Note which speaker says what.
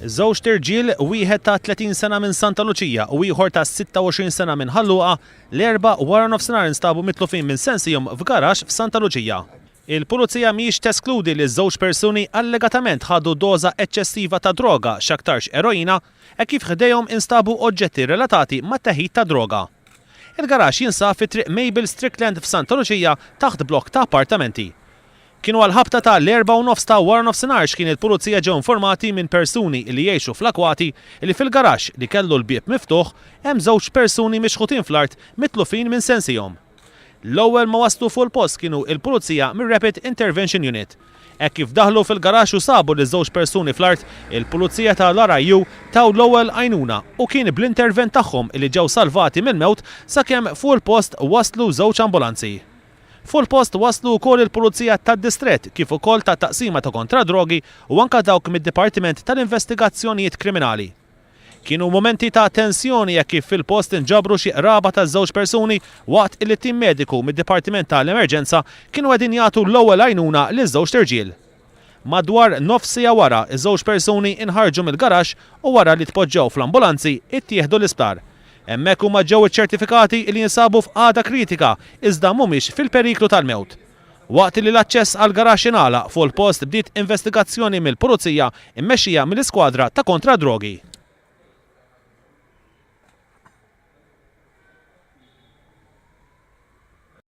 Speaker 1: Żewġt irġiel, wieħed ta' 30 sena minn Santa Luċija u ieħor ta' 26 sena minn Ħal Luqa, l-Erbgħa waranofsinhar instabu mitlufin minn sensihom f'garaxx f'Santa Luċija. Il-Pulizija mhijiex teskludi li ż-żewġ persuni allegatament ħadu doża eċċessiva ta' droga, x'aktarx eroina, hekk kif ħdejhom instabu oġġetti relatati mat-teħid ta' droga. Il-garaxx jinsab fi Triq Mabel Strickland f'Santa Luċija taħt blokk ta' appartamenti. Kienu għall-ħabta ta' l-4:30 ta' waranofsinhar x'kien il-Pulizija ġew informati minn persuni li jgħixu fl-akwati li fil-garaxx li kellu l-bieb miftuħ hemm żewġ persuni mixħutin fl-art mitlufin minn sensihom. L-ewwel ma waslu fuq il-post kienu il-Pulizija mir-Rapid Intervention Unit. Hekk kif daħlu fil-garaxx u sabu liż-żewġ persuni fl-art, il-Pulizija ta' l-RIU taw l-ewwel għajnuna u kien bl-intervent tagħhom li ġew salvati mill-mewt sakemm fuq il-post waslu żewġ ambulanzi. Fuq il-post waslu wkoll il-Pulizija tad-Distrett kif ukoll tat-Taqsima ta' Kontra d-Drogi u anke dawk mid-Dipartiment tal-Investigazzjonijiet Kriminali. Kienu mumenti ta' tensjoni hekk kif fil-post inġabru xi qraba taż-żewġ persuni waqt illi tim mediku mid-Dipartiment tal-Emerġenza kienu qegħdin jagħtu l-ewwel għajnuna liż-żewġt irġiel. Madwar nofs siegħa wara, iż-żewġ persuni inħarġu mill-garaxx u wara li tpoġġew fl-ambulanzi, ittieħdu l-isptar. Hemmhekk huma ġew iċċertifikati li jinsabu f'qagħda kritika iżda mhumiex fil-periklu tal-mewt. Waqt li l-aċċess għall-garaxx ingħalaq, fuq il-post bdiet investigazzjoni mill-Pulizija mmexxija mill-Iskwadra ta' Kontra d-Drogi.